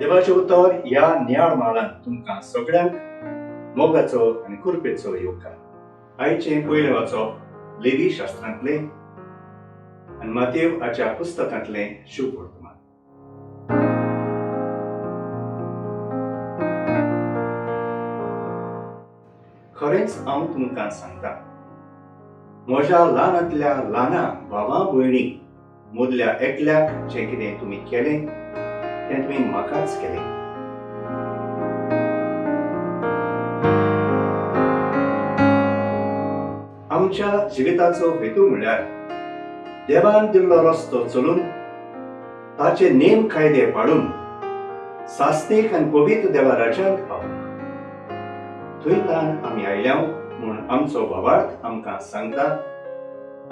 देवाचें उतर ह्या नियाळ म्हालांत तुमकां सगळ्यांक मोगाचो आनी कृपेचो येवकार. आयचें पयलें वाचप लेवी शास्त्रांतलें आनी मातेव हाच्या पुस्तकांतलें शुभ वर्तमान. खरेंच हांव तुमकां सांगता, म्हज्या ल्हानांतल्या ल्हाना भावा भयणी मदल्या एकल्याक जें कितें तुमी केलें तें तुमी म्हाकाच केलें. आमच्या जिविताचो हेतू म्हळ्यार देवान दिल्लो रस्तो चलून ताचे नेम कायदे पाळून सास्तीक आनी पवित्र देवा राज्यांत पावूंक. थंय तान आमी आयल्या म्हूण आमचो भावार्थ आमकां सांगता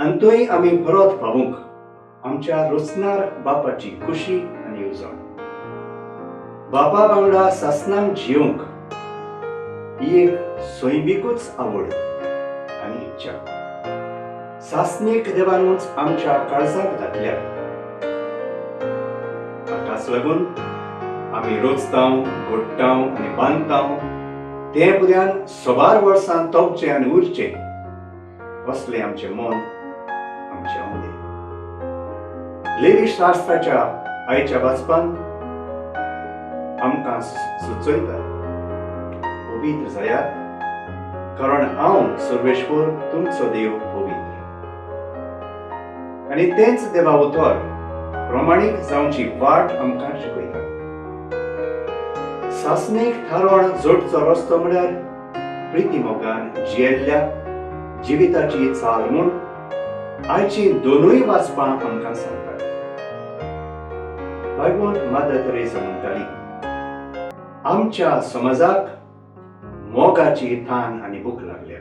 आनी थंय आमी परत पावूंक आमच्या रचणार बापाची खुशी आनी येवजण. बापा वांगडा सासणाक जियोवंक ही एक सैमीकूच आवड आनी इच्छा सासणीक देवानूच आमच्या काळजांत घातल्या. ताकाच लागून आमी रोचतांव, घडटांव आनी बांदतांव तें भुरग्यान सबार वर्सां तोपचें आनी उरचें असलें आमचें मन, आमचें उमेद. लेवी शास्त्राच्या आयच्या वाचपान आमकां सुचयता, पवित्र जायात कारण हांव सर्वेश्वर तुमचो देव पवित्र. आनी तेंच देवा उतर प्रमाणीक जावची वाट आमकां शिकयता. सासणीक थारोवन जोडचो रस्तो म्हळ्यार प्रिती मोगान जियेल्ल्या जिविताची चाल म्हूण आयची दोनूय वाचपां आमकां सांगतात. बायबोन मदर तेरेसा म्हणटाली, आमच्या समाजाक मोगाची तान आनी भूक लागल्या.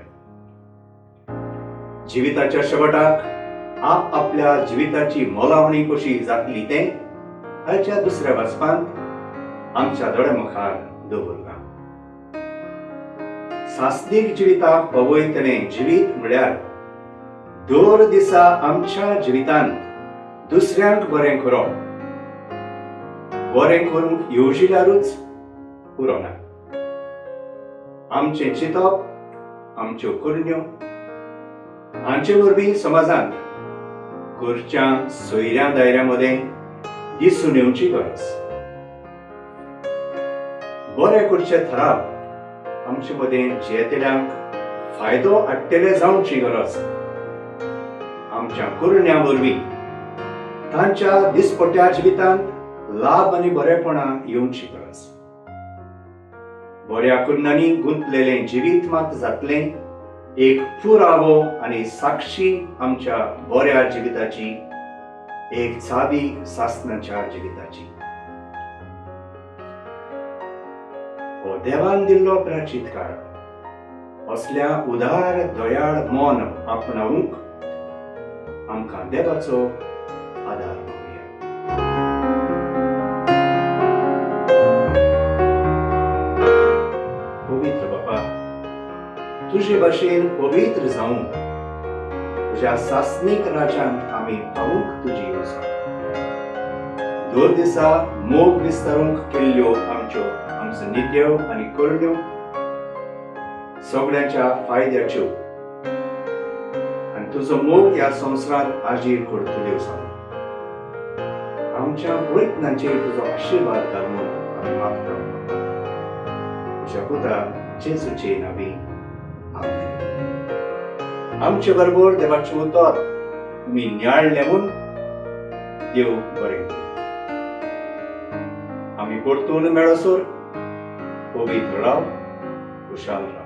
जिविताच्या शेवटाक आप आपल्या जिविताची मोलावणी कशी जातली तें आयच्या दुसऱ्या वाचपांत आमच्या दोळ्या मुखार दवरलां. सासणीक जिविताक पवयतलें जिवीत म्हळ्यार दर दिसा आमच्या जिवितांत दुसऱ्यांक बरें करप. बरें करूंक येवजिल्यारूच पुरो ना, आमचें चिंतप, आमच्यो करण्यो हांचे वरवीं समाजांत घरच्या सोयऱ्या दायऱ्या मदें दिसून येवची गरज. बरें करचे थराव आमचे मदें जियेतल्यांक फायदो हाडटले जावची गरज. आमच्या करण्या वरवीं तांच्या दिसपट्ट्या जिवितांत लाभ आनी बरेपणां येवची गरज. बऱ्या करण्यांनी गुंतलेलें जिवीत मात जातलें एक पुरावो आनी साक्षी आमच्या बऱ्या जिविताची, एक चावी सासणाच्या जिविताची. हो देवान दिल्लो प्राचीत काळ असल्या उदार दयाळ मन आपणावंक आमकां देवाचो आदार मागुया. पवित्र बापा, तुजे भाशेन पवित्र जावंक तुज्या सासणीक राज्यांत आमी पावूंक तुजी येवजण. दर दिसा मोग विस्तारूंक केल्ल्यो आमच्यो आमचो नित्यो आनी करण्यो सगळ्यांच्या फायद्याच्यो आनी तुजो मोग ह्या संवसारांत आजीर करतल्यो जावं. आमच्या प्रयत्नांचेर तुजो आशिर्वाद घालून आमी मागता बापा, तुज्या पुता जेजूचे नांवी, आमेन. आमचे बरोबर देवाचें उतर तुमी नियाळलें म्हूण देव बरें करूं. आमी परतून मेळसर पवित्र राव, खुशाल राव.